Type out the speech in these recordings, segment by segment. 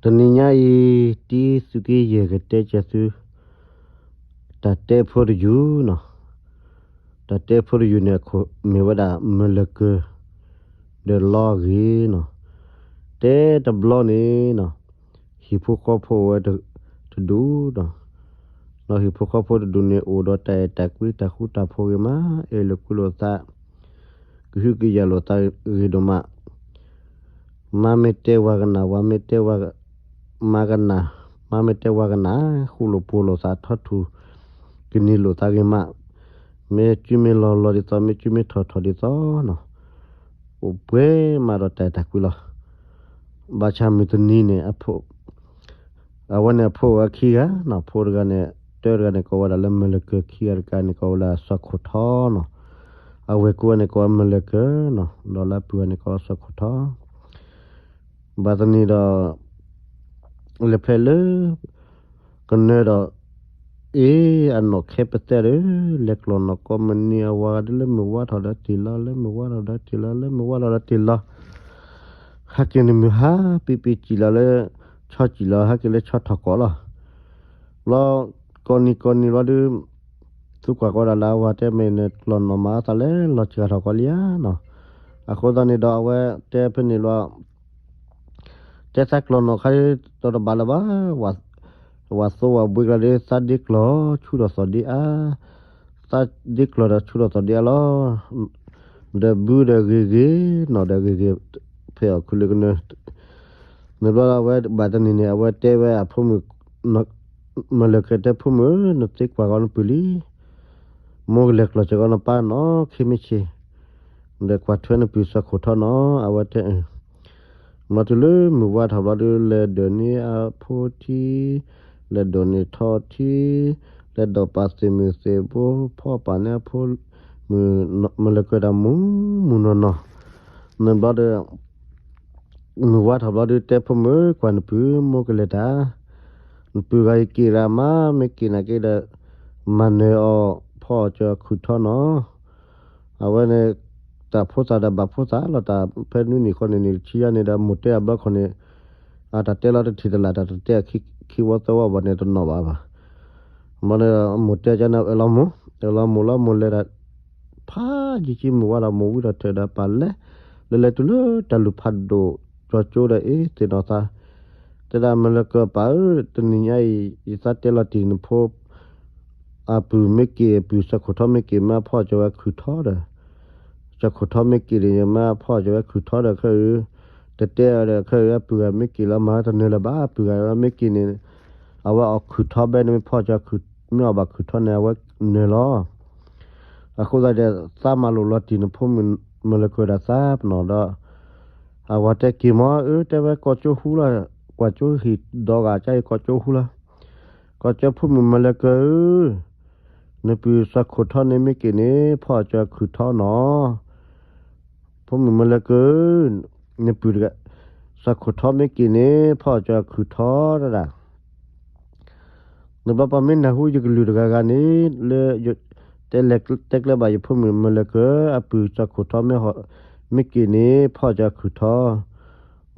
တနံၤညါအံၤ တံသုးက့ယဲၢ်ကတဲကဲသု တၢ်တဲဖိတယုၢ်နီၤ, တၢ်တဲဖိတယုၢ်န့ၣ် မ့ၢ်ဝဲဒၣ်မၢလၢကၢၤ ဒီးလီအဂ့ၢ်နီၤ, တဲတဘျီန့ၣ်နီၤ, ဟံၣ်ဖိဃီဖိအိၣ်ဝဲတဒူၣ်နီၤ, ဒီးဟံၣ်ဖိဃီဖိတဒူၣ်န့ၣ် အိၣ်ဒီးတၢ်အဲၣ်တၢ်ကွံတၢ်ဃူတၢ်ဖိးဂ့ၤမး, အဲၣ်လိာ်ကွံလိာ်သး ကဟုကယာ်လိာ်သးဂ့ၤဒိၣ်မး, မါမ့ၢ်တဲဝၤကနၣ်, ဝၤမ့ၢ်တဲဝၤ, မါကနၣ်, မါမ့ၢ်တဲဝၤကနၣ်, ဃူလိာ်ဖိးလိာ်သး ထီထူၣ်ကနံၤလိာ်သးဂ့ၤမး, မ့ၢ်စုမ့ၢ်လီၤလီၤဒ်သိး, မ့ၢ်စုမ့ၢ်ထီၣ်ထီၣ်ဒ်သိးနီၤ, အိၣ်ပှဲၤမးဒီးတၢ်အဲၣ်တၢ်ကွံလီၤ. ဘၣ်ဆၣ်မုၢ်တနံၤန့ၣ် အဝဲန့ၣ်အဖိအိၣ်ဝဲခံဂၤနီၤ, ဖိတဂၤန့ၣ်, တၢတဂၤန့ၣ် ကိးဝဲဒၣ်လၢမၢလၢကၢၤ, ခံဂၤတဂၤန့ၣ် ကိးဝဲလၢစီၤခိၣ်ထီနီၤ, အဝဲၢ်ကိးဝဲန့ၣ် ကိးဝဲမၢလၢကၢၤနီၤ, ဒီးလၢအပုၢ်ဂၤန့ၣ် ကိးဝဲစီၤခိၣ်ထီ. ဘၣ်တနံၤဒီး လဲၤဖဲလၢကနၢၤဒီး, အ့ အနီၢ်ခဲပသဲဒီး လဲၤကျီၢ်နီၢ်ကိးမုၢ်နံၤ, အဝၤဂၤဒ်လၢမုၢ်ဝါထီၣ်ဒီးတ့ၢ်လီၤ, လၢမုၢ်ဝါထီၣ်ဒီးတ့ၢ်လီၤ, လၢမုၢ်ဝါထီၣ်ဒီးတ့ၢ်လီၤ, ဟဲက့ၤန့ၣ်မုၢ်ဟါပံပံစံၣ်လီၤလၢ ဆီစံၣ်လီၤ, ဟဲက့ၤလၢဆီထီၣ်ကီးလီၤ. ဘျီကိးနံၤကိးနံၤဘျီဒီး သုကွၢ်ကီးဒၣ်လၢအဝၤတဲမ့ၢ်န့ၣ် ကျီၢ်နီၢ်မၤအသးလဲၤလီၤစှၤထီၣ်ကီးလံဧါနီၤ. အဃိသတးန့ၣ်ဒီးအဝဲတဲဖဲန့ၣ်လီၤ, တဲသးကျီၢ်နီၢ်ခါဒီး တတဘၣ်လၢၤဘၣ်, ဝၤသိဝၤဘှ့ကျါဒီး သးဒ့ကျီၢ်ဆူၣ်ထီၣ်သီၣ်ဒ့အါ, သးဒ့ကျီၢ်ဒီးဆူၣ်ထီၣ်သီၣ်ဒ့အါလီၤ. ဒီးဘုဒီးဂ့ၤဂ့ၤ, နီၢ်ဒီးဂ့ၤဂ့ၤ, ဖဲအီၣ်ခုလၢကနၢၤ န့ၣ်ဘျီဒီးအဝဲဘၣ်တနံၤန့ၣ် အဝဲတဲဝဲအဖိမုၣ်, မၢလၢကၢၤတဲ ဖိမုၣ်ဧၢ, နသ့ကွၢ်ကီးနပုၢ်လံ, မိၢ်ကလဲၤကျီၢ်စ့ၢ်ကီးနပၢ်နီၢ်ခံမ့ၢ်ဆ့ၣ်, ဒီးကွၢ်ထွဲနပုၢ်စီၤခိၣ်ထီနီၤ, အဝဲတဲအၢၣ်. ဘျီတုၤလၢမုၢ်ဝါထီၣ်ဘျီဒီး လဲၤဒိးန့ၢ်အဖိထံ, လဲၤဒိးန့ၢ်ထီထံ, လဲၤဒိးပာ်သ့ၣ်မုၢ်သ့ၣ်ဘိ, ဖီပာ်န့ၢ်အဖိမုၣ်, မၢလၢကၢၤတၢ်မူမူနီၢ်နီၢ်, န့ၣ်ဘျီဒီး မုၢ်ဝါထီၣ်ဘျီဒီး တဲဖိမုၣ် ကွၢ်နပုၢ် မိၢ်ကလဲၤတၢ်, နပုၢ်ဂၤအံၤက့ၤရၣ်မး, မ့ၢ်က့ၤနာ်က့ဒီး မၤနၢၤအီၤ ဖီအီၣ်ကၢခုၣ်ထီနီၤ. အဝဲန့ၣ် တၢ်ဖိသၣ်ဒီးဘၣ်ဖိသၣ်လီၤ, တၢ်ဖဲနွံနံၣ်ဃီန့ၣ် နံၣ်တဆံယါန့ၣ်ဒီး မိၢ်တဲအဘျီခီန့ၣ်, အတၢ်တဲလီၤတထံၣ်တလၢ်, တၢ်တတဲခံဝီသၢဝီဘၣ်န့ၣ် တနီၣ်ဘၣ်ဘၣ်. မ့ၢ်န့ၣ် မိၢ်တဲကန့ၣ် အၢၣ်လီၤမိၢ်, အၢၣ်လီၤမိၢ်လီၤ, မိၢ်လဲၤဒၣ် ဖးယံာ်ကံ မုၢ်ဝါဒီး မိၢ်ဝံဒီးထၢၣ်ဒီးပၢ်လဲၤ, လဲၤလဲၤတုၤလၢတၢ်လူၢ်ဖးဒိၣ် ကၠီကၠိဒီး အ့ သ့ၣ်နီၣ်သး, တဲဒၣ် မၢလၢကၢၤပၢ်ဧၢ, တနံၤညါအံၤ ယသးတဲလီၤတံၢ်နဖိ အပုၢ်မ့ၢ်က့ၤ, အပုၢ်စီၤခိၣ်ထီမ့ၢ်က့ၤ မ့ၢ်ဖီအီၣ်ကၢဝဲခုၣ်ထီဒီး, စီၤခိၣ်ထီမ့ၢ်က့ၤဒီး မ့ၢ်ဖီအီၣ်ကၢဝဲခုၣ်ထီဒီး ခဲအံၤ တတဲအီၤဒီး ခဲအံၤ အပုၢ်ဂၤမ့ၢ်က့ၤလီၤ မၤတနၢၤလၢၤဘၣ်, အပုၢ်ဂၤမ့ၢ်က့ၤန့ၣ် အဝဲအီၣ်ခုၣ်ထီဘဲန့ၣ် မ့ၢ်ဖီအီၣ်ကၢ, မ့ၢ်အီၣ်ဘၣ်ခုၣ်ထီန့ၣ် အဝဲနၢၤလီၤ. အဃိသတးဒီး သးမၤလိာ်လီၤတံၢ်နဖိမုၣ်မၢလၢကၢၤဒီးသးပနီၣ်ဒီး, အဝၤတဲက့ၤမ့ၢ် အၢ တဲဝဲ ကီၢ်ကၠိဟူလီၤ, ကွၢ်ကၠိဟံၣ်ဒီဂၤကါအံၤ ကီၢ်ကၠိဟူလီၤ. ကီၢ်ကၠိဖိမုၣ်မၢလၢကၢၤဧၢ, နပုၢ်စီၤခိၣ်ထီန့ၣ်မ့ၢ်က့ၤန့ၣ် ဖီအီၣ်ကၢခုၣ်ထီနီၤ. ဖိမုၣ်မၢလၢကၢၤ, နပုၢ်တဂၤ စီၤခိၣ်ထီမ့ၢ်က့ၤန့ၣ် ဖီအီၣ်ကၢခုၣ်ထီတဒၣ်. နဘျီပှၤမ့ၢ်နၢ်ဟူယကလုၢ်တဂၤဂၤန့ၣ် လၢ တဲလဲၤတဲကျဲဘၣ်ယဖိမုၣ်မၢလၢကၢၤ အပုၢ်စီၤခိၣ်ထီမ့ၢ်, မ့ၢ်က့ၤန့ၣ် ဖီအီၣ်ကၢခုၣ်ထီ,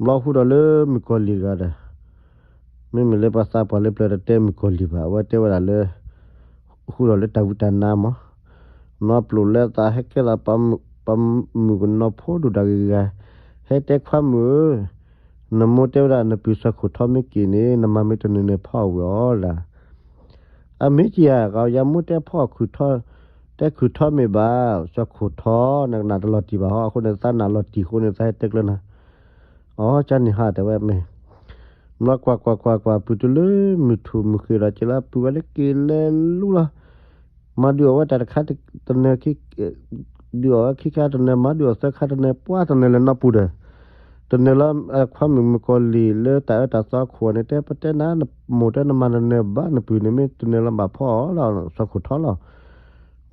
ဘျီဟူဒီးလၢမုၣ်ကီၤလံၢ်တဂၤဒီး မ့မ့ၢ်လၢပှၤသးပှၢ်လၢပျၢၤတတဲမုၣ်ကီၤလံၢ်ဘၣ်, အဝဲတဲဝဲဒၣ်လၢ ဟူဒီးလၢတၢ်ဝံတၢ်နါမး, နီၢ်ပျိာ်လၢသးဟဲကဲသး ပှၤမုၣ်ကနီၤဖိဒိၣ်တၢ်ဂ့ၤဂ့ၤ, ဟဲတဲခွါမုၣ်ဧၢ, နမိၢ်တဲဝဲဒၣ် နပုၢ်စီၤခိၣ်ထီမ့ၢ်က့ၤန့ၣ် နမၤမ့ၢ်တနၢၤန့ၣ် ဖီအီၣ်ဝံၤအီၤလၢ အမ့ၢ်က့ၤဧါ, ယမိၢ်တဲဖီအီၣ်ခုၣ်ထီ, တဲခုၣ်ထီမ့ၢ်ဘၣ်, စီၤခိၣ်ထီ, နကနၣ်တလီၤတံၢ်ဘၣ်ဟီ, အဃိန့ၣ် သးနၢ်လီၤတံၢ်အဃိန့ၣ် သးဟဲတဲကျဲနၤ. အီ ကန့ၣ်ဟါ တဲဝဲမ့ၢ်, ဘျီကွၢ်ကွၢ်ကွၢ်ကွၢ် ပုၢ်တုၤလၢမုၢ်ထူၣ်မုၢ်ဃ့ဒီး က့ၤလၢအပုၢ်ဝဲလၢက့ၤလဲၤလူလီၤ. မၤဒုးအီၣ်ဝဲတၢ်တခါတနၢၤ, ဒုးအီၣ်ဝဲခံခါတနၢၤ, မၤဒုးအီၣ်သၢခါတနၢၤ, ပှၤတနၢၤလၢၤနီတပူၤဒီး, တနၢၤလၢ ခွါမုၣ်မုၣ်ကီၤလံၢ်လၢတၢ်အၢတၢ်သီအခိၣ်န့ၣ် တဲပတဲနၤ, မိၢ်တဲနမၤတနၢၤဘၣ်, နပုၢ်န့ၣ်မ့ၢ်တနၢၤလၢၤဘၣ်ဖီအီၣ်လီၤ, စီၤခိၣ်ထီလီၤ.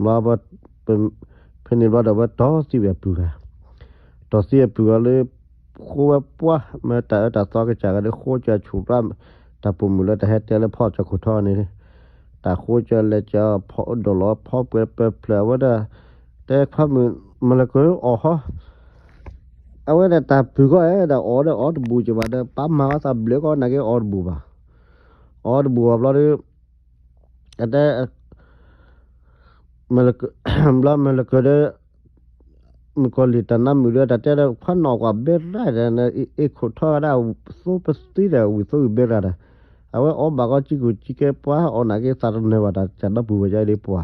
ဘျီ ဖဲန့ၣ်ဘျီဒီး အဝဲတီသံဝဲအပုၢ်ဂၤ, တီသံအပုၢ်ဂၤလၢ ဃိဝဲပှၤ မ့ၢ်တၢ်အၢတၢ်သီကစၢ်ဂၤဒီး ဃိကၢဆူၣ်ရၣ် တၢ်ပိာ်မုၣ်လၢတၢ်ဟဲတဲလၢဖီအီၣ်စီၤခိၣ်ထီန့ၣ်, တၢ်ဃိကၢလဲၤကၢ ဖီဒိၣ်လီၤ ဖီပှဲၤပၢၤဖျၢၣ်အဝဲဒၣ်, တဲခွါမုၣ်မၢလၢကၢၤအီၣ်ဟီ, အဝဲဒၣ်တၢ်ပုၢ်ကီၢ်အဲၣ်ဒိးအီၣ်ဒီးအီတဘူးကဘၣ်ဒီး ပၢ်မၤဘၣ်သးဘျုးကီးနာ်က့အီတဘူးဘၣ်. အီတဘူးဘၣ်ဘျီဒီး အတဲ ဘျီမ့ၢ်လၢကၢၤဒီး မုၣ်ကီၤလံၢ်တၢ်နါမုာ်ဒီး တၢ်တဲဒီး ခွါနီၢ်ကွၢ်ဘဲရၣ်ဒီး အ့ၣ်ခိၣ်ထီဂၤဒၣ် သိပသံဒီး ဝံၤသိဝံၤဘဲရၣ်ဒီး အဝဲအီၣ်ဘၣ်ကီးကံကိၢ်ကံကဲပှၤအီၣ်နာ်က့ သးတနၢၤဘၣ်တၢ်ကၢ်ဒီပူၤဝဲဒၣ်ဒ်ပှၤ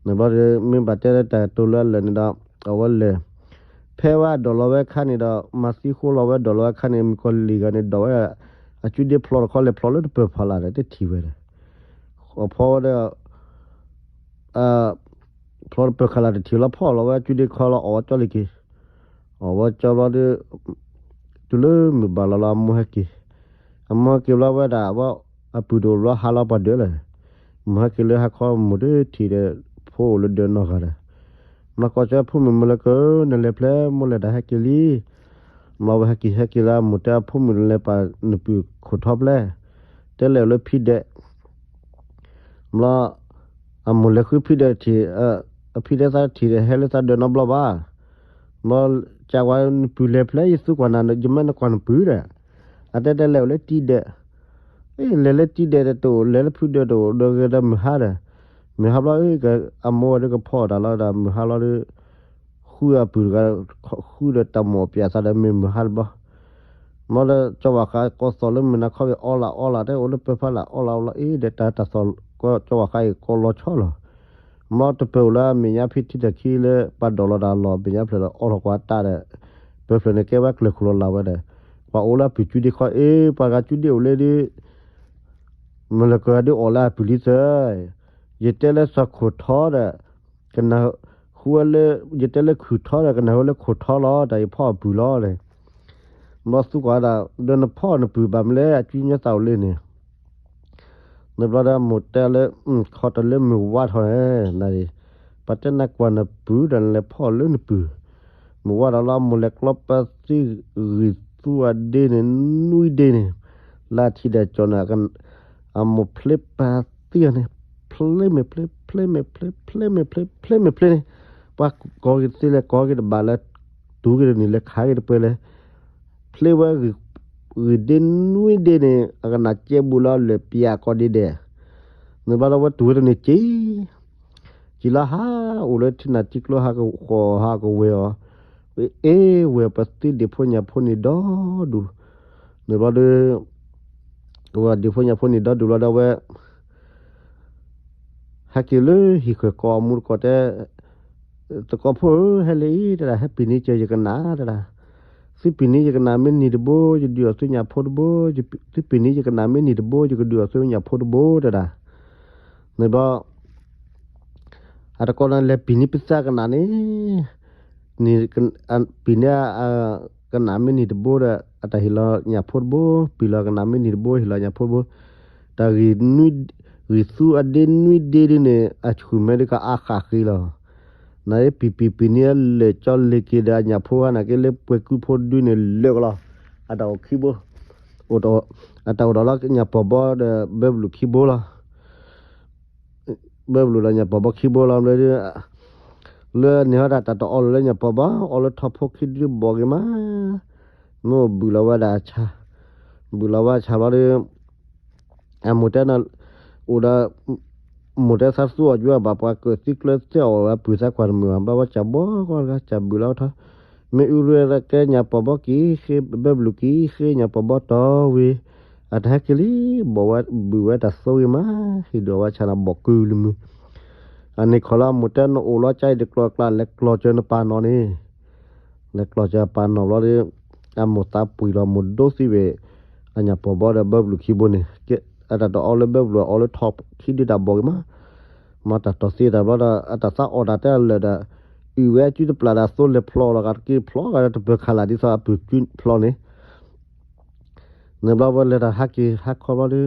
န့ၣ်ဘျီဒီး မ့ၢ်ဘၣ်တဲလၢတၢ်တိၤလၢအလၢာ်န့ၣ်ဒီး အဝဲလဲၤ ဖဲဝဲဒိးလီၤဝဲအခါန့ၣ်ဒီး မၤသံဃိလီၤဝဲဒိးလီၤဝဲအခါန့ၣ် မုၣ်ကီၤလံၢ်ဂၤန့ၣ် ဒိးဝဲ အကုဒ့ဖျိတခီလဲၤဖျိလၢတပၢၤဖီလာ်ဒီး တထံၣ်ဝဲဒီး အဖီဝဲဒီး ဖျိတပၢၤဖီလာ်တထံၣ်လီၤ ဖီၣ်လီၤဝဲအကုဒ့ခီလီၤ အီၣ်ဝဲကၠီလံၤက့ၤ အီၣ်ဝဲကၠီဘျီဒီး တုၤလၢမုၢ်ဘၣ်လီၤလီၤ အမိၢ်ဟဲက့ၤ အမိၢ်ဟဲက့ၤဘျီဝဲဒၣ် အဝဲအပုၢ်တအိၣ်ဘျီဟါလီၤပှၤဒၢးလၢာ် မိၢ်ဟဲက့ၤလၢဟါခီမိၢ်တထံၣ်ဒီး ဖိအိၣ်လၢဒၢးနီၢ်ဂၤဒီး နီၢ်ကီၢ်ကၠီဖိမုၣ်မ့ၢ်လၢကၢၤ နလဲၤဖျဲမိၢ်လဲၤတၢ်ဟဲက့ၤလံ ဘျီဝဲဟဲက့ၤဟဲက့ၤလၢအမိၢ်တဲအဖိမုၣ်နလဲၤပာ်နပုၢ်ခိၣ်ထီဖျဲ တဲလဲၣ်အိၣ်လၢဖံဒဲး ဘျီ အမိၢ်လဲၤဃုဖံဒဲးတထံၣ် အဖံဒဲးသးတထံၣ်ဒီး ဟဲလၢသးဒၢးနီတဘျီဘၣ် ဘျီ ကးဝဲနပုၢ်လဲၤဖျဲ ယသူကွၢ်နၤ ယမ့ၢ်နကွၢ်နပုၢ်ဒီး အတဲတဲလဲၣ်အိၣ်လၢတံဒဲး အ့ လဲၤလၢတံဒဲးတအိၣ် လဲၤလၢဖုဒဲးတအိၣ် ဒီးဂ့ၤဒီးမုၢ်ဟါဒီး မုၢ်ဟါဘျီ အမိၢ်ဝဲဒၣ်ကဖီအီၣ်တၢ်လီၤဒီး မုၢ်ဟါလီၤဒီး ဃုအပုၢ်တဂၤ ဃုဒီးတၢ်မိၢ်အပျဲၢ်သးဒီးမ့ၢ်မုၢ်ဟါတဘျီ ဘျီဒီး ကၠီဝၣ်ဃးကိးသီၣ်လၢမုၢ်နၤခီက့ၤအီလၢ်အီလၢ် တဲအိၣ်လၢပၢၤဖီလာ်အီလၢ်အီလၢ် အ့ ဒီးတၢ်တၢ်သီၣ်ကီး ကၠီဝၣ်ဃးအံၤကိးလီၤဆီလီၤ ဘျီတပၢၤအိၣ်လၢအမဲာ်ညါဖံထံတၢ်ခံလၢ ပှၤဒိးလီၤတၢ်လီၢ်မဲာ်ညါဖျၢၣ်ဒီးအီထီၣ်ကွၢ်တၢ်ဒီး ပၢၤဖျၢၣ်န့ၣ်ကဲဝဲကျၢၤခိၣ်လီၤလၢ်ဝဲဒီး ပှၤအိၣ်လၢအပုၢ်ကုဒ့ခီ အ့ ပှၤဂၤကုဒ့အိၣ်လၢဒ် မ့ၢ်လၢကဒုးအီၣ်လၢအပုၢ်လံသၢ, ယတဲလၢစီၤခိၣ်ထီဒီး ကနၢ်ဟူဝဲလၢ ယတဲလၢခုၣ်ထီဒီး ကနၢ်ဟူလၢခိၣ်ထီလီၤ တၢ်အံၤဖီၣ်အပုၢ်လီၤန့ၣ်. ဘျီသူကွၢ်ဒၣ် ဒီးနဖီၣ်နပုၢ်ဘၣ်မနုၤလဲၣ် အကုညါသးအိၣ်လၢန့ၣ် န့ၣ်ဘျီဒီးမိၢ်တဲလၢ ခီတလၢမုၢ်ဝါထီၣ်န့ၣ် ပတဲနကွၢ်နပုၢ်ဒီးနလဲၤဖီၣ်လၢနပုၢ် မုၢ်ဝါထီၣ်လီၤ အမိၢ်လဲၤကျီပသံဂံၢ်သူအဒ့န့ၣ် နွံဒ့န့ၣ် လၢအထံၣ်ဒီးကၠီၤန့ၣ် အမိၢ်ဖျ့ပသံအီၤန့ၣ် ဖျ့မ့ၢ်ဖျ့ ဖျ့မ့ၢ်ဖျ့ ဖျ့မ့ၢ်ဖျ့ ဖျ့မ့ၢ်ဖျ့န့ၣ် ပှၤကိးက့ၤတသ့လဲၣ် ကိးက့ၤတဘၣ်လၢ တူၢ်က့ၤတန့ၢ်လဲၣ် ခးက့ၤတပှဲၤလဲၣ် ဖျ့ဝဲ ဂံၢ်ဒ့နွံဒ့န့ၣ် အကနၣ်ကဲဘူးလီၤလၢာ်ပၠးကိးဒ့ဒဲး, န့ၣ်ဘျီဒီးဝဲတူၢ်ဝဲတန့ၢ်က့ၤ က့ၤလီၤဟးအိၣ်လၢထံနၢ်ထံကျိဟးကဃီၤဟးကဝဲၤအီၤ, အ့ၣ်ဝဲၤပသံဒ့ၣ်ဖိညၣ်ဖိန့ၣ်ဒီဒူၣ်, န့ၣ်ဘျီဒီး ဝဲဒ့ၣ်ဖိညၣ်ဖိန့ၣ်ဒီဒူၣ်ဘျီဒီးဝဲ ဟဲက့ၤလၢဟံၣ်ဃၢၤကိးမူတကိးတဲ, သကိးဖိဧၢ ဟဲလၢအံၤတဒၣ် ဟဲပံၤန့ၢ်က့ၤယကနၣ်တဒၣ်, သုပံၤန့ၢ်ယကနၣ်မ့ၢ်နံၤတဘိ ယဒုးအီၣ်သုညၣ်ဖိတဘိ, သုပံၤန့ၢ်ယကနၣ်မ့ၢ်နံၤတဘိ ယကဒုးအီၣ်သုညၣ်ဖိတဘိတဒၣ်, န့ၣ်ဘျီ အတကိးန့ၣ်လဲၤပံၤန့ၢ်ပသးကနၣ်န့ၣ် ပံၤန့ၢ် ကနၣ်မ့ၢ်နံၤတဘိဒီး အတၢ်ဟ့ၣ်လီၤညၣ်ဖိတဘိ, ပံၤလီၤကနၣ်မ့ၢ်နံၤတဘိ ဟ့ၣ်လီၤညၣ်ဖိတဘိ, တၢ်ဂံၢ် ဂံၢ်သူအဒ့နွံဒ့ဒ်န့ၣ် အဆူၣ်မဲာ်ဒ်ကအါဃၣ်ဃ့လီၤ, နပံၤပံၤပံၤန့ၢ်အလၢာ်ကၠီလ့ၤက့ၤဒီးအညၣ်ဖိ ဟါနာ်က့လၢပှဲၤကုဖိတဒုန့ၣ်လၢာ်ကလီၤ, အတၢ်အိၣ်ခံဘိ, အတၢ်အိၣ်ဒီးလၢညၣ်ပီၢ်ဘီဒီးဘၢဘလူးခံဘိလီၤ ဘၢဘလူးဒီးညၣ်ပီၢ်ဘီခံဘိလီၤ, လၢန့ၣ်ဟီဒၣ်တၢ်တအီလၢၤလၢညၣ်ပီၢ်ဘီ အီလၢထီဖိခံဒုဘီၣ်ဂ့ၤမး, မ့ၢ်ဘုၣ်လီၤဝဲဒၣ်အဆၣ်, ဘုၣ်လီၤဝဲအဆၣ်ဘျီဒီး အမိၢ်တဲ အိၣ်ဒီး မိၢ်တဲသးသူအီၤကွံာ်ဘၣ် ပှၤကၢၣ်သံကျၢၤသ့အီၣ်ဝဲပုၢ်သးကွၢ်တမုာ်ဘၣ် ဘျီဝဲကၢ်ဘီကီတဂၤ ကၢ်ဘုၣ်လီၤထီ, မ့ၢ်အူရ့ၣ်ကဲညၣ်ပီၢ်ဘီက့ၤဃ့ ဘၢဘလူးက့ၤဃ့ ညၣ်ပီၢ်ဘီတီဝံၤ, အတၢ်ဟဲက့ၤလံ, ဘီၣ်ဝဲဘုၣ်ဝဲတၢ်သိဂ့ၤမး, ဟံၣ်ဒုးအီၣ်ဝဲဆၣ်န့ၣ် ဘီၣ်ကုလၢမုၢ်, အန့ၣ်ခီလၢအမိၢ်တဲနအိၣ်လီၤကၢ်အံၤတကျိၤအကျါ လဲၤကျီၢ်စၢၤနပၢ်နီၢ်န့ၣ် လဲၤကျီၢ်စၢၤအပၢ်နီၢ်ဘျီဒီး အမိၢ်သးပှံၤလီၤ မိၢ်ဒိသံဝဲ အညၣ်ပီၢ်ဘီဒီးဘၢဘလူးခံဘိန့ၣ်, အတၢ်တအီလၢဘၢဘလူးအီလၢထီခံဒုတၢ်ဘီၣ်ဂ့ၤမး, မ့ၢ်တၢ်တီၢ်သံတၢ်ဘျီဒီး အတၢ်သးအီၣ်တၢ်တဲအလၢာ်ဒီး အုၣ်ဝဲအကုတပျၢ်ဒီးသိလဲၤဖျိလီၤဂာ်တက့ၢ် ဖျိဂာ်ဒီးတပၢၤခးလၢ်ဒ်သိးအပုၢ်ကုဖျိန့ၣ် န့ၣ်ဘျီဝဲလဲၤတၢ်ဟးက့ၤဟးခီဘျီဒီး ကီၢ်ဘီကလူး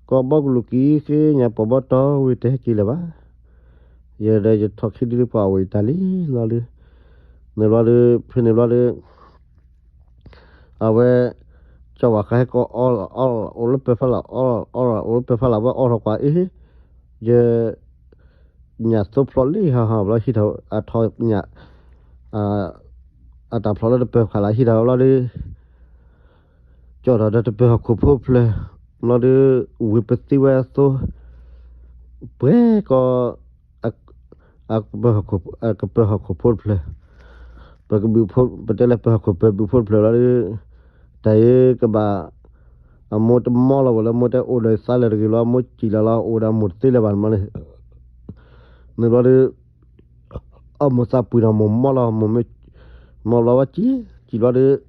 က့ၤဃ့ ညၣ်ပီၢ်ဘီတီဝံၤတဟဲက့ၤလၢၤဘၣ်, ယဲဒီးယထီၣ်ခံဒုလၢပှၤအိၣ်ယတၢ်လံလီၤလံ, န့ၣ်ဘျီဒီး ဖဲန့ၣ်ဘျီဒီး အဝဲ ကၠီဝၣ်ဃးဟဲကီးအီလီၤ အီလီၤ အိၣ်လၢပၢၤဖးလၢ် အီလီၤ အီလီၤ အိၣ်လၢပၢၤဖးလၢ် ဝဲအီထီၣ်ကွၢ်အ့ၣ် ယ ညၣ်သိဖျိလံဟီဟီ ဘျီဟံးထီၣ်အထီညၣ် အတၢ်ဖျိးလၢတပၢၤခးလၢဟံၣ်တၢ်ဘျီဒီး ကၠီၣ်ဒီးတပၢၤဟီၣ်ခိၣ်ဖိတဖျၢၣ် ဘျီဒီး ဝံၤပသံဝဲအသိး ပှဲၤကီး အကပၢၤဟီၣ်ခိၣ်ဖိတဖျၢၣ် ပကဘုးဖိ ပတဲလၢပၢၤဟီၣ်ခိၣ်ပၢၤဘုးဖိတဖျၢၣ်လီၤဒီး တၢ်အံၤကဘၣ် အမိၢ်တမီလီၤဝဲလၢမိၢ်တဲအိၣ်ဒီးသးလၢတဂ့ၤလီၤ မိၢ်စံၣ်လီၤလီၤ အိၣ်ဒီးမိၢ်တသ့လၢၤဘၣ်န့ၣ် န့ၣ်ဘျီဒီး အမိၢ်သးပှ့ၤဒီးမိၢ်မီလီၤ မိၢ်မ့ၢ် မီဘျီဝဲစံၣ် စံၣ်ဘျီဒီး ဒီး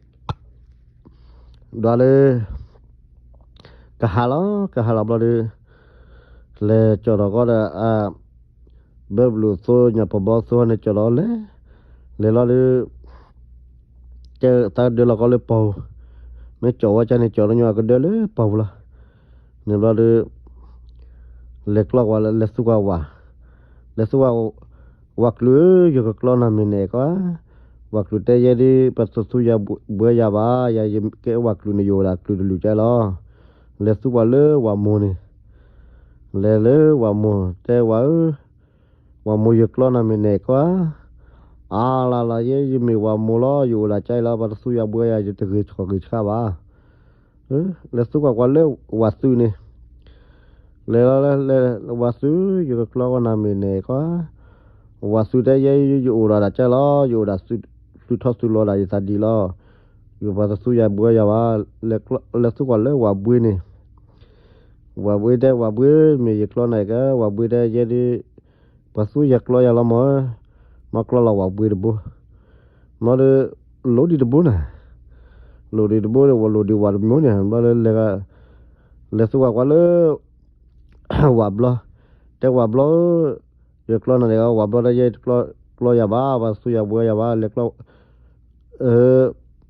လၢ ကဟးလီၤ ကဟးလီၤဘျီဒီး လဲၤကၠီၣ်ဒီးကီဒီး အ ဘၢဘျုးသိညါပှၤဘီသိန့ၣ်ကၠီၣ်ဒီးလဲၤ လဲၤလီၤဒီး ကဲသးကဒၢလီၤကီလၢပီၢ်ပူၤ မ့ၢ်ကၠီၣ်ဝဲကန့ၣ် ကၠီၣ်လၢညါကဒၢလၢပီၢ်ပူၤလီၤ န့ၣ်ဘျီဒီး လဲၤကျီကွၢ် လဲၤသူကွၢ်ဝၤ လဲၤသူကွၢ် ဝၤကျူၤဧၢ ယကကျီနၤမ့ၢ်နအဲၣ်ကီးဧါ ဝၤကျူၤတဲယဲဒ် ပှၤတသူယၤဘှဲယၤဘၣ် ယၤယကဲဝၤကျူၤန့ၣ် ယအိၣ်ဒၣ်ကျူၤတလုာ်ကလီၤ လဲၤသူကွၢ်လၢဝၤမိၢ်န့ၣ် လဲၤလၢဝၤမိၢ် တဲဝၤဧၢ ဝၤမိၢ်ယကျီနၤမ့ၢ်နအဲၣ်ကီးဧါ အါလါလါ ယဲယမ့ၢ်ဝၤမိၢ်လီၤ ယအိၣ်ဒၣ်ကလီၤ ပှၤတသူယၤဘှဲယၤ ယတဂ့ၤဆှီၣ်ဂ့ၤဆှါဘၣ် လဲၤသူကွၢ်ကွၢ်လၢဝၤသုးန့ၣ် လဲၤလီၤလၢ ဝၤသုး ယကကျီဃီနၤမ့ၢ်နအဲၣ်ကီးဧါ ဝၤသုးတဲယဲ ယအိၣ်ဒၣ်ဒၣ်ကလီၤ ယအိၣ်ဒၣ်သုးထီၣ်သုးလီၤဒၣ်ယသးဒံးလီၤ ယပှၤတသူယၤဘှဲယၤဘၣ် လဲၤသူကွၢ်လၢဝၤဘှ့န့ၣ် ဝၤဘှ့တဲဝၤဘှ့ မ့ၢ်ယကျီနၤကီး ဝၤဘှ့တဲယဲဒ် ပှၤသူယၤကျီယၤလီၤမၢ် မ့ၢ်ကျီလီၤဝၤဘှ့တဘိ မ့ၢ်ဒီး လိၣ်ဒံးတဘိန့ၣ် လိၣ်ဒံးတဘိဒီး ဝဲလိၣ်ဒံးဝၤတမံၤန့ၣ် ဘျီလၢ လဲၤသူကွၢ်ကွၢ်လၢ ဝၤဘျီ တဲဝၤဘျီဧၢ ယကျီနၤန့ၣ် ဝၤဘျီတဲယဲ ကျီယၤဘၣ် ပှၤသူယၤဘှဲယၤဘၣ် လဲၤကျီ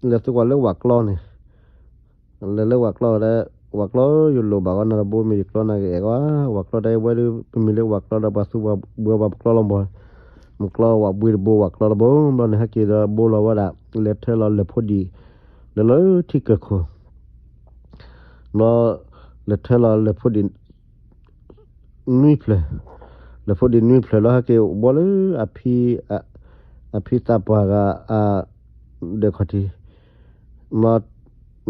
လဲၤသူကွၢ်လၢဝၤကျီန့ၣ် လဲၤလၢဝၤကျီဒီး ဝၤကျီ ယလိၣ်ဘၣ်ဃီနၤတဘိ မ့ၢ်ယကျီနၤကအဲၣ်ကီးဧါ ဝၤကျီတဲဝဲဒီး ပမ့ၢ်လၢဝၤကျီဒီး ပှၤသူပှၤဘှဲပှၤပကျီလီၤဘၣ် မ့ၢ်ကျီဝၤဘှ့တဘိ ဝၤကျီတဘိ ဘျီန့ၣ်ဟဲက့ၤဒီးဘိလီၤဝဲဒၣ် လဲၤထၢလီၤလဲၤဖိဒံး လဲၤလၢထံကၢၢ်ခိၣ် ဘျီ လဲၤထၢလီၤလဲၤဖိဒံး နွံဖျၢၣ် လဲၤဖိဒံးနွံဖျၢၣ်လီၤ ဟဲက့ၤဘီလၢ အဖံ အဖံသးပှၢ်ဂၤ အ ဒဲးခီၣ်ထံး ဘျီ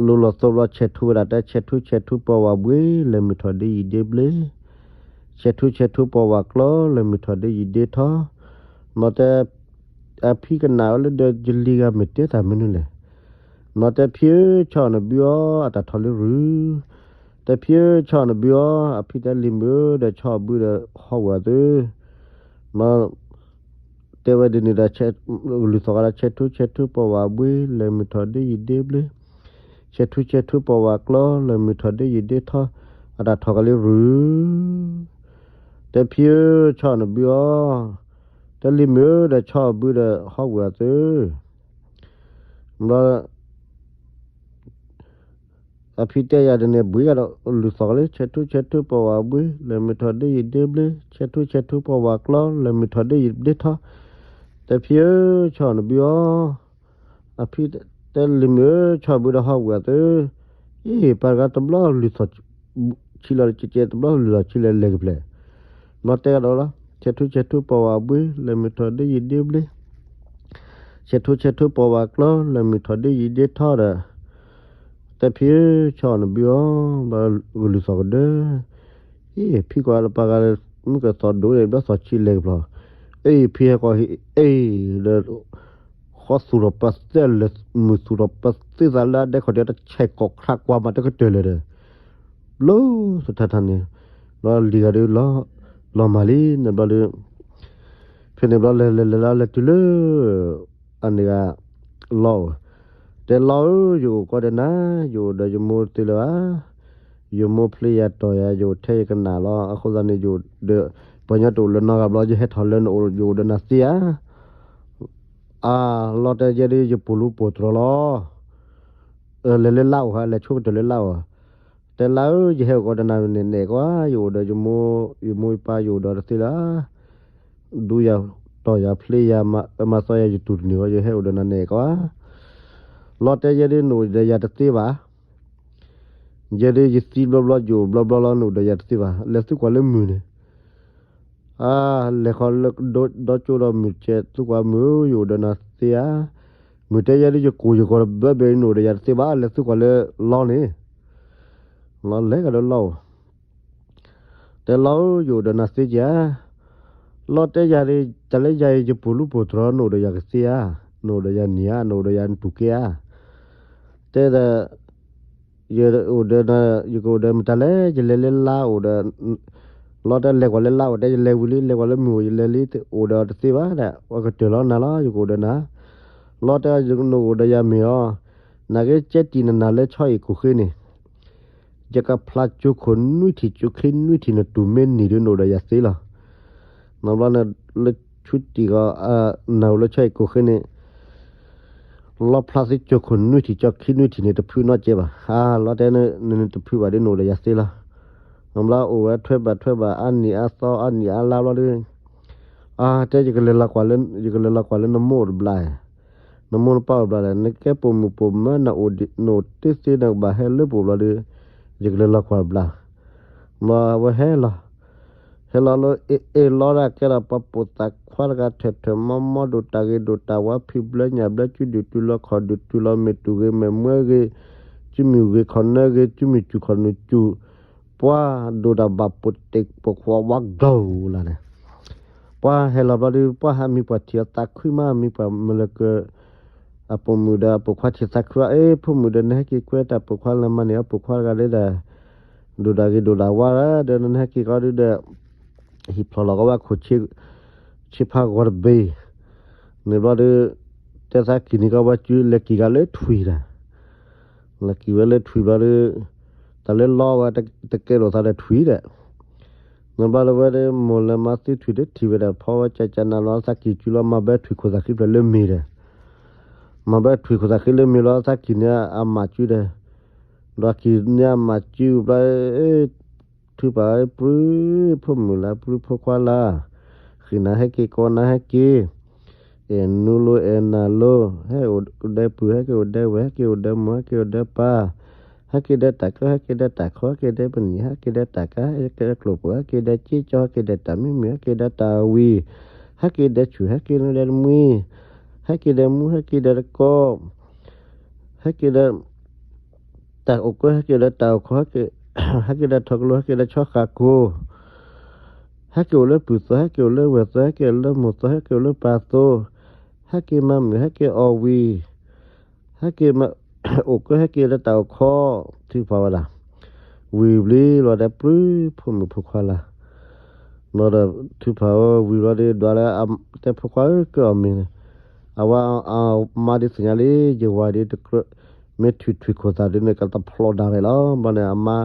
လူလီၤသိဘျီ ဆဲးထူဝဲဒၣ်တဲ ဆဲးထူဆဲးထူပီၢ်ဝၤဘှ့ လဲၤမုၢ်ထီၣ်ဒ့ယံာ်ဒ့ဘျ့ ဆဲးထူဆဲးထူပီၢ်ဝၤကျီ လဲၤမုၢ်ထီၣ်ဒ့ယံာ်ဒ့ထီ ဘျီတဲ အဖံကနၣ်ဝဲလၢဒီးယလံၤဂၤမ့ၢ်တဲတၢ်မနုၤလဲၣ် ဘျီတဲဖံဧၢ ဆီၣ်နဘုအီၤ အတၢ်ထီၣ်လၢရူၤ တဲဖံဧၢ ဆီၣ်နဘုအီၤ အဖံတဲလံၤမုၣ်ဧၢ ဒီးဆီၣ်ဘုဒီးဟီၣ်ဝဲအသု ဘျီ တဲဝဲဒ်န့ၣ်ဒီး လူၤသိးကဒီးဆဲးထူဆဲးထူပီၢ်ဝၤဘှ့ လဲၤမုၢ်ထီၣ်ဒ့ယံာ်ဒ့ဘျ့ ဆဲးထူဆဲးထူပီၢ်ဝၤကျီ လဲၤမုၢ်ထီၣ်ဒ့ယံာ်ဒ့ထီ အတၢ်ထီၣ်ကလၢရူၤ တဲဖံဧၢ ဆီၣ်နဘုအီၤ တဲလံၤမုၣ်ဧၢ ဒီးဆီၣ်ဘုဒီးဟီၣ်ဝဲအသု ဘျီ အဖံတဲယၤဒ်န့ၣ် ဘှံးဂၤဒီးလူၤသိးကလၢ ဆဲးထူဆဲးထူပီၢ်ဝၤဘှ့ လဲၤမုၢ်ထီၣ်ဒ့ယံာ်ဒ့ဘျ့ ဆဲးထူဆဲးထူပီၢ်ဝၤကျီ လဲၤမုၢ်ထီၣ်ဒ့ယံာ်ဒ့ထီ တဲဖံဧၢ ဆီၣ်နဘုအီၤ အဖံတဲလံၤမုၣ်ဧၢ ဆီၣ်ဘုဒီးဟီၣ်ဝဲအသု အ့ၣ် ပှၤတဂၤတဘျီလူၤသိး ဆံလီၤကဲကဲ တဘျီလူၤသိးဆံလီၤလဲၤကပျဲၢ် ဘျီတဲကဒီးလီၤ ဆဲးထူဆဲးထူပီၢ်ဝၤဘှ့ လဲၤမုၢ်ထီၣ်ဒ့ယံာ်ဒ့ဘျ့ ဆဲးထူဆဲးထူပီၢ်ဝၤကျီ လဲၤမုၢ်ထီၣ်ဒ့ယံာ်ဒ့ထီဒီး တဲဖံဧၢ ဆီၣ်နဘုအီၤ ဘျီကလူၤသိးကဒၢ အ့ၣ် ဖံကွၢ်လၢပှၤဂၤလၢ မုၢ်ကသိးဒိၣ်န့ၣ် ဘျီသိးဆံလဲၤကပျီ အ့ၣ် ဖံဟဲကီးဟံး အ့ၣ် ဒီး ဃီသူၣ်ထီၣ်ပသ့ လဲၤမုၢ်သူၣ်ထီၣ်ပသ့သးလၢအဒဲခီၣ်ဒဲး တဆဲးကိးခရၣ်ကွၢ်မးတကတၢၢ်လၢၤဒီး ဘျီသထါထါန့ၣ် ဘျီလံၤဂၤဒီး လီၤမၢ်လံန့ၣ်ဘျီဒီး ဖဲန့ၣ်ဘျီလဲၤလဲၤလဲၤလီၤလဲၤတုၤလၢ အန့ၣ်ဂၤ လီၢ်ဧိၤ တဲလီၢ်ဧၢ ယအိၣ်ကီးဒီးနၤ ယအိၣ်ဒီးယမိၢ်တသ့လၢၤဘၣ် ယမိၢ်ဖျ့ယၤတီၢ်ယၤ ယအိၣ်ထဲယကနၣ်လီၤ အဃိသတးန့ၣ် ယအိၣ်ဒီး ပှၤကညီတအိၣ်လၢၤနီတဂၤဘျီ ယဟဲထီၣ်လၢနအိၣ် ယအိၣ်ဒီးနၤသ့ဧါ အါ လီၢ်တဲယဲဒ်ယပိာ်လူပိာ်တြီၤလီၤ လဲၤလၢလါဧိၤဧါ လဲၤဆိကတၢၢ်လၢလါဧိၤဧါ တဲလါဧၢ ယဟဲအိၣ်ကီးဒီးနၤန့ၣ် နအဲၣ်ကီးဧါ ယအိၣ်ဒီးယမိၢ် ယမိၢ်ယပၢ် ယအိၣ်ဒီးတသ့လၢၤ ဒူယၤတီၢ်ယၤဖျ့ယၤ မၤသီယၤ ယတူၢ်တန့ၢ်ဝဲ ယဟဲအိၣ်ဒီးနၤန့ၣ် နအဲၣ်ကီးဧါ လီၢ်တဲယဲဒ်နအိၣ်ဒီးယၤတသ့ဘၣ် ယဲဒ်ယသံဘျီဘျီ ယအိၣ်ဘျီဘျီလီၤ နအိၣ်ဒီးယၤတသ့ဘၣ် လဲၤသူကွၢ်လၢမုၢ်န့ၣ် အါ လဲၤဃီလၢဒီကၠိဒီးမုၢ်ကဲ သူကွၢ်မုၢ်ဧၢ ယအိၣ်ဒီးနၤသ့ဧါ မုၢ်တဲယဲဒ်ယကိာ်ယဂီၤတဘၢဘဲ နအိၣ်ဒီးယၤတသ့ဘၣ် လဲၤသုကွၢ်လၢလီၢ်န့ၣ်, လီၤလဲၤကဒီးလီၢ်အိၣ်, တဲလီၢ်ဧၢ ယအိၣ်ဒီးနၤသ့ကဧါ, လီၢ်တဲယၤဒ် တၢ်လၢယၤအံၤ ယပိာ်လူပိာ်တြီၤ နအိၣ်ဒီးယၤကသ့ဧါ, နအိၣ်ဒီးယၤန့ၣ်ဧါ, နအိၣ်ဒီးယၤနတူၢ်ကဲဧါ, တဲဒီး ယအိၣ်ဒီးနၤ ယကအိၣ်ဒီးမတၤလဲၣ် ယလဲၤလၢလါအိၣ်ဒီး, လီၢ်တဲလဲၤကွၢ်လၢလါအိၣ် တဲယလဲၤဝံၤလံ လဲၤကွၢ်လၢမုၢ်အိၣ် ယလဲၤလံ အိၣ်ဒီးတသ့ဘၣ်ဒၣ် အကတၢၢ်လီၤနၤလီၤ ယကအိၣ်ဒီးနၤ, လီၢ်တဲနအိၣ်ဒီးယၤမ့ၢ်အီၤ, နက့ကဲတံၢ်နနၢ်လၢဆီအံၤကိၢ်ဃ့န့ၣ် ယကဖျါကၠိခိၣ်နွံထံၣ် ကၠိခံနွံထံၣ် နတူၢ်မ့ၢ်နံၣ်ဒီး နအိၣ်ဒီးယၤသ့လီၤ. နီဘျီန့ၣ် လၢဆူတံၢ်ဂီၤ နၢ်ဟူလၢဆီအံၤကိၢ်ဃ့န့ၣ် လီၢ်ဖျါသ့ကၠိခိၣ်နွံထံၣ် ကၠိခံနွံထံၣ်န့ၣ် တဖုနီတကဲဘၣ်. အါ လီၢ်တဲ နတဖုဘၣ်ဒီး နအိၣ်ဒီးယၤသ့လီၤ. နီဘျီအိၣ်ဝဲထွဲဘၣ်ထွဲဘၣ် အါနံၣ်အါသီ အါနံၣ်အါလါဘျီဒီး အါ တဲ ယကလဲၤလီၤကွၢ်လၢ ယကလဲၤလီၤကွၢ်လၢနမိၢ်တဘျီ, နမိၢ်နပၢ်အိၣ်ဘျီလဲၣ်, နကဲပိာ်မုၣ်ပိာ်မၢ နအိၣ်တ့ၢ်သ့ နကဘၣ်ဟဲလၢပအိၣ်ဘျီဒီး ယကလဲၤလီၤကွၢ်တဘျီ. ဘျီအဝဲဟဲလီၤ, ဟဲလီၤလၢ အ့ၣ်အ့ၣ်လီၤဒၣ်ကဲဒီး ပှၤပိာ်သးခွါတဂၤ ထၢၣ်ထၢၣ်မီမီ ဒိၣ်တၢ်ဂ့ၤဒိၣ်တၢ်ဝါ ဖံးဘျၢညၣ်ဘျၢ စုဒုၣ်တုၤလီၤခီၣ်ဒုၣ်တုၤလီၤ မ့ၢ်တူၢ်ဂ့ၤမ့ၢ်မွဲဂ့ၤ, စုမုၢ်ဂ့ၤခီၣ်နၢဂ့ၤ စုမုၢ်စူၢ်ခီၣ်နူာ်စူၢ်, ပှၤဒိၣ်တၢ်ဘၣ်ပိာ်တ့ၢ်ပိာ်ခွါဝါကျိၤလၢ်န့ၣ် ပှၤဟဲလီၤဘျီဒီး ပှၤဟးမံပှၤထံၣ်အသးခုမး မံပှၤမလၢက အပိာ်မုၣ်ဒီးအပိာ်ခွါထံၣ်သးခုအီၤ, အ့ ဖိမုၣ်ဒီး နဟဲက့ၤကွဲတၢ်ပိာ်ခွါလၢမၤန့ၢ်အီၤ ပိာ်ခွါတဂၤဒီး ဒိၣ်ဒၣ်ဂ့ၤဒိၣ်ဒၣ်ဝါဒီး နဟဲက့ၤကီးဒုဒီး ဟံၣ်ဖျိးလီၤကီးဝဲခိၣ်ဆ့ဖါဂီၤတဘ့ၣ်, န့ၣ်ဘျီဒီး တဲသးကံၢ်န့ၣ်ကီးဝဲစု လဲၤကံၢ်ကီးလၢထွံၣ်တၢ်, လဲၤကံၢ်ဝဲလၢထွံၣ်ဘျီဒီး တၢ်လၢလီဝဲတကဲလိာ်သးဒီးထွံၣ်ဒီး နဘျီလၢဝဲဒီး မိၢ်လဲၤမၤသံထွံၣ်ဒီးထံၣ်ဝဲဒီး ဖီဝဲကကနၤလီၤ သးကံၢ်စုလီၤ မၤဘၢထွံၣ်ခိၣ်သးဃံဖျၢၣ်လၢမ့ၢ်ဒီး, မၤဘၢထွံၣ်ခိၣ်သးဃံလၢမ့ၢ်လီၤ သးကံၢ်န့ၣ်အမၤစုဒီး, ဒီးကံၢ်န့ၣ်အမၤစုဘျီ ထုပာ် ပြုၢ်ဖိမုၣ်လၢ ပြုၢ်ဖိခွါလၢ, ဃ့နၤဟဲက့ၤ ကိးနၤဟဲက့ၤ, အဲၣ်နူလိ အဲၣ်နၤလိ, ဟဲက့ၤအိၣ်ဒီးပုၢ် ဟဲက့ၤအိၣ်ဒီးဝဲၢ် ဟဲက့ၤအိၣ်ဒီးမိၢ် ဟဲက့ၤအိၣ်ဒီးပၢ်, ဟဲက့ၤဒီးတၢ်ကၢ ဟဲက့ၤဒီးတၢ်ခီ ဟဲက့ၤဒီးပနံာ် ဟဲက့ၤဒီးတၢ်ကါ ဟဲက့ၤဒီးကျိၣ်ပှၢ် ဟဲက့ၤဒီးက့ကၠီ ဟဲက့ၤဒီးတၢ်မံမုာ် ဟဲက့ၤဒီးတၢ်ဝံၤ, ဟဲက့ၤဒီးဆူၣ် ဟဲက့ၤဒီးမှံ ဟဲက့ၤဒီးမူ ဟဲက့ၤဒီးတကိး ဟဲက့ၤဒီး တၢ်အိၣ်ကၢ ဟဲက့ၤဒီးတၢ်အိၣ်ခိး ဟဲက့ၤဒီးထီၣ်ကလိၤ ဟဲက့ၤဒီးဆီဃာ်ကိၤ, ဟဲက့ၤအိၣ်လၢပုၢ်သိ ဟဲက့ၤအိၣ်လၢဝဲၢ်သိ ဟဲက့ၤအိၣ်လၢမိၢ်သိ ဟဲက့ၤအိၣ်လၢပၢ်သိ, ဟဲက့ၤမၤမုာ် ဟဲက့ၤအီၣ်ဝံၤ, ဟဲက့ၤမၤ အိၣ်ကၢ ဟဲက့ၤဒီးတၢ်အိၣ်ခိး, ထုကဖၣ်ဝဲဒၣ်, ဝံၤဘျီလီၤဒီး ပြုၢ်ဖိမုၣ်ဖိခွါလၢ် ဘျီဒီး ထုကဖၣ်ဝဲဝံၤဘျီဒီး ဒွးလၢ တဲဖိခွါဧၢ ကၢအီၣ်မ့ၤန့ၣ်, အဝဲအမါဒ်သ့ၣ်ညါလံ ယဝၤဒီးတကြၢး မ့ၢ်ထုးထွံၣ်ခိၣ်သၣ်ဒ်န့ၣ် ကတဖျိးဒၣ်ဝဲလီၤ. ဘျီန့ၣ် အမါ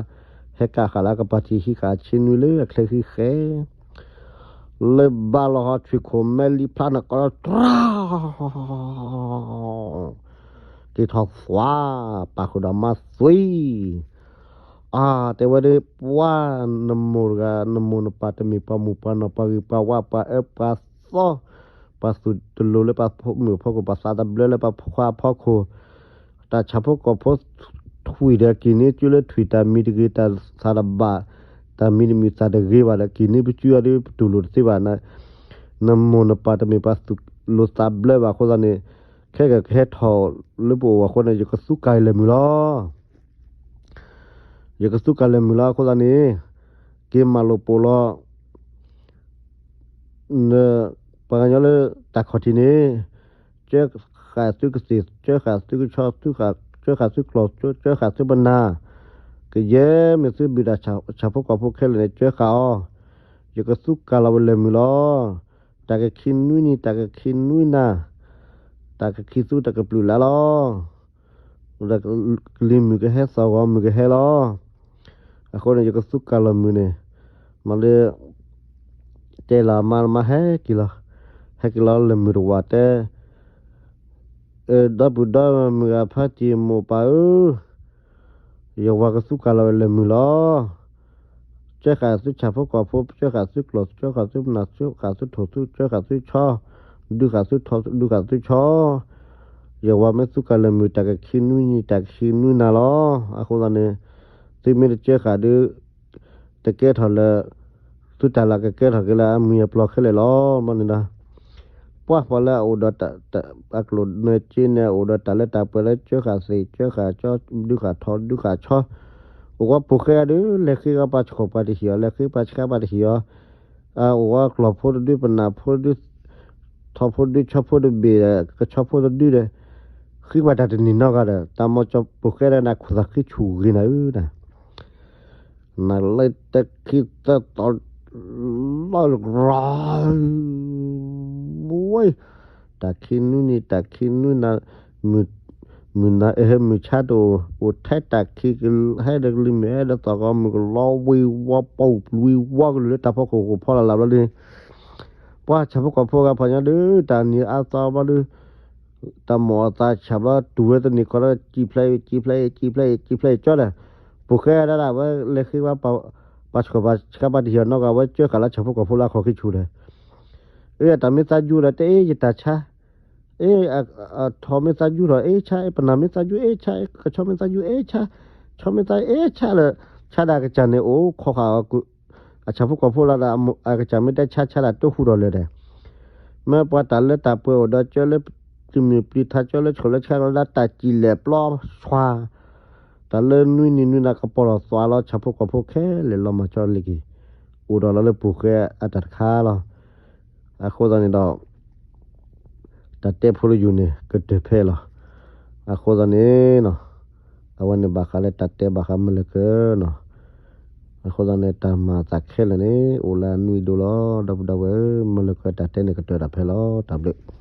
ဟဲကးဃာ်လၢအကပၤထံး ဟံးဃာ်ဆ့နွံလၢအချၢဃံဃဲ လၢဘၣ်လီၤဟီ ထွံၣ်ခိၣ်မဲလံဖျါန့ၣ်ကီး တြီ က့ၤထီၣ်သွါ ပာ်ဃုာ်ဒီးမါသွံ အါ တဲဝဲဒၣ် ပှၤနမိၢ်တဂၤ နမိၢ်နပၢ်တမ့ၢ်ပှၤမူၢ်ပှၤနီၢ် ပှၤဂ့ၤပှၤဝါ ပှၤအၢပှၤသီ ပှၤသူၣ်တလိၤလၢပှၤမုၣ်ဖိကီၢ် ပှၤသးတဘျၢလၢပှၤဖိခွါအဖီခိၣ် တၢ်ဆၣ်ဖိကီၢ်ဖိ ထွံၣ်ဒီးက့ၤန့ၢ်စုလၢထွံၣ် တၢ်မံတဂ့ၤ တၢ်သၣ်တဘၣ် တၢ်မံတမံၤသၣ်တဂ့ၤဘၣ်ဒီး က့ၤန့ၢ်ပစုအီၤဒီး ပတူၢ်လိာ်တသ့ဘၣ် နမိၢ်နပၢ်တမ့ၢ်ပှၤသူၣ်လိၤသးဘျၢဘၣ်အဃိသတးန့ၣ် ခဲကကဟဲထီၣ်လၢပအိၣ်အဃိန့ၣ် ယကသူကၤလဲၤမုာ်လီၤ. ယကသူကၤလဲၤမုာ်လီၤအဃိသတးန့ၣ် က့ၤမၤလိာ်ပိာ်လီၤ ပှၤကညီလၢတၢ်ခီၣ်ထံးန့ၣ် ကၢဃာ်သုကသ့ၣ် ကၢဃာ်သုကဆီ ကၢဃာ်သုကျိာ် ကၢဃာ်သုပနၢ် ကယဲၢ်မ့ၢ်သုဘုၣ်တၢ်ဆၣ်ဖိကီၢ်ဖိခဲလၢာ်န့ၣ် ကၢဃာ်အီၤ ယကသူကၤလီၤဝဲလဲၤမုာ်လီၤ. တၢ်ကခံနွံနံၤ တၢ်ကခံနွံနၤ တၢ်ကခံသူတၢ်ကပျုာ်လၢ်လီၤ. ဒီးကလံၤမုၢ်ကဟဲ သီၣ်ဂီၤမုၢ်ကဟဲလီၤ. အဃိန့ၣ် ယကသူကၤလီၤမုၢ်န့ၣ် မၤလၢ တဲလီၤမါ မါဟဲက့ၤလီၤ ဟဲက့ၤလီၤလဲၤမုာ်တဝာ်တဲ ဒီပုၢ်ဒီမုၢ်ဂၤဖါတံၢ်မိၢ်ပၢ်ဧၢ, ယဝၤကသူကၤလီၤဝဲလဲၤမုာ်လီၤ. ကၢဃာ်သုဆၣ်ဖိကီၢ်ဖိ ကၢဃာ်သုကျိာ် ကၢဃာ်သုပနၢ် ကၢဃာ်သုထိၣ်သု ကၢဃာ်သုဆီ ဒုးဃာ်သုထိၣ် ဒုးဃာ်သုဆီ ယဝၤမ့ၢ်သူကၤလဲၤမုာ် တၢ်ကခံနွံနံၤ တၢ်ကခံနွံနၤလီၤ. အဃိသတးန့ၣ် သုမ့ၢ်တကၢဃာ်ဒီး တကဲထီၣ်လၢ သုတၢ်လၢကကဲထီၣ်က့ၤလၢအမုာ်အပျီၢ်ခဲလၢာ်လီၤ. ဘၣ်န့ၣ်ဒီး ပ ပှၢ်ပှၤလၢအအိၣ်ဒီးတၢ် အကျိၣ်နၢၤစ့န့ၣ် အအိၣ်ဒီးတၢ်လၢတၢ်ပှဲၤလၢကၢဃာ်သ့ၣ်ကၢဃာ်ကၠီ ဒုးဃာ်ထီဒုးဃာ်ဆီ, အိၣ်ဝဲပိာ်ဃဲဒုး လဲၤဃ့ကပာ်ဆှီပှၤတဟံၣ်အီၤ လဲၤဃ့ပာ်ဆှီပှၤတဟံၣ်အီၤ, အအိၣ်ဝဲကျီၢ်ဖိတဒု ပနၢ်ဖိတဒု ထီဖိတဒု ဆီဖိတဘ့ၣ်ဒီး ကဆီဖိတဒုဒီး ဃ့ပှၤတၢ်တန့ၢ်နီတဂၤဒီး တၢ်မၤကၠီပိာ်ဃဲဒီး နခိၣ်သးဃ့ဆူၣ်ဂ့ၤနၤဧၢ, နလၢတခံသၢသီ လီၤရၤ ဝဲ, တၢ်ခံနွံနံၤ တၢ်ခံနွံနၤ, မုၢ်နၤ မုၢ်ဆါတအိၣ် အိၣ်ထဲတၢ်ခံကဟဲဒီးကလံၤမုၢ်ဟဲဒီးသီၣ်ကီး မုၢ်ကလီဝံၤဝီပူၤဝံၤဝီကလုာ်လၢတၢ်ဖီခိၣ်ကဖီလၢ်လၢ်ဘျီဒုး ပှၤဆၣ်ဖိကီၢ်ဖိဂၤဖးညါဒုး တၢ်နံၤအါသီဘျီဒုး တၢ်မိၣ်အသးဆၣ်ဘျီ တူၢ်ဝဲသန့ၤခီဒီး စံၣ်ဖျဲးအံၤ စံၣ်ဖျဲးအံၤ စံၣ်ဖျဲးအံၤ စံၣ်ဖျဲးအံၤ ကၠီဒီး ပိာ်ဃဲဒၣ်ဒၣ် ဝဲလဲၤဃ့ဝဲ ပှၤဆှီပှၤဆှီပှၤတဟံၣ်အီၤနီတဂၤ ဝဲကၢဃာ်လၢဆၣ်ဖိကီၢ်ဖိလၢအခီၣ်ဃံဆူၣ်ဒီး အတၢ်မ့ၢ်သးယူၤဒီး တအ့ၣ်ယတၢ်ဆါ, အထီၣ်မ့ၢ်သးယူၤဒီး အ့ၣ်ဆါ, ပနၢ်မ့ၢ်သးယူၤ အ့ၣ်ဆါ, ကဆီမ့ၢ်သးယူၤ အ့ၣ်ဆါ, ဆီမ့ၢ်သးအ့ၣ်ဆါလၢ ဆါဒီးအကစၢ်န့ၣ် အိၣ်ခိးဃာ်အီၤ အဆၣ်ဖိကီၢ်ဖိလီၤဒီး အကစၢ်မ့ၢ်တဲဆါဆါဒၣ်တိၢ်ဃူဒီးလၢၤဒီး မ့ၢ်ပှၤတၢ်လၢတၢ်ပှဲၤအိၣ်ဒီးကၢလၢ ပျံၤမုၢ်ပျံၤထါ ကၢလၢဆှိၣ်လၢဆှါလီၤဒၣ် တၢ်စံၣ်လဲၣ်ပျီဆွါ တၢ်လၢနွံနံၤနွံနၤကပီၤလီၤသွါလီၤ ဆၣ်ဖိကီၢ်ဖိခဲလၢာ်လီၤမၤကၠီလ့ၢ်က့ၤ အိၣ်ဒီးလီၤလၢပိာ်ဃဲအတၢ်တခါလီၤ. အဃိသတးန့ၣ်ဒီး တၢ်တဲဖိတယုၢ်န့ၣ် ကတၢၢ်ဖဲလီၤ. အဃိသတးန့ၣ်နီၤ အဝဲန့ၣ်ဘၣ်ဃးလၢတၢ်တဲဘၣ်ဃးမုၢ်လၢကၢနီၤ. အဃိသတးန့ၣ် တၢ်မၤအသးခဲလၢာ်န့ၣ် အိၣ်လၢအနွံဒိၣ်လီၤ. ဒီပုၢ်ဒီဝဲၢ်ဧၢ, မုၢ်လၢကၢတၢ်တဲန့ၣ်ကတၢၢ်ဒၣ်ဖဲလီၤ. တၢ်ဘျုး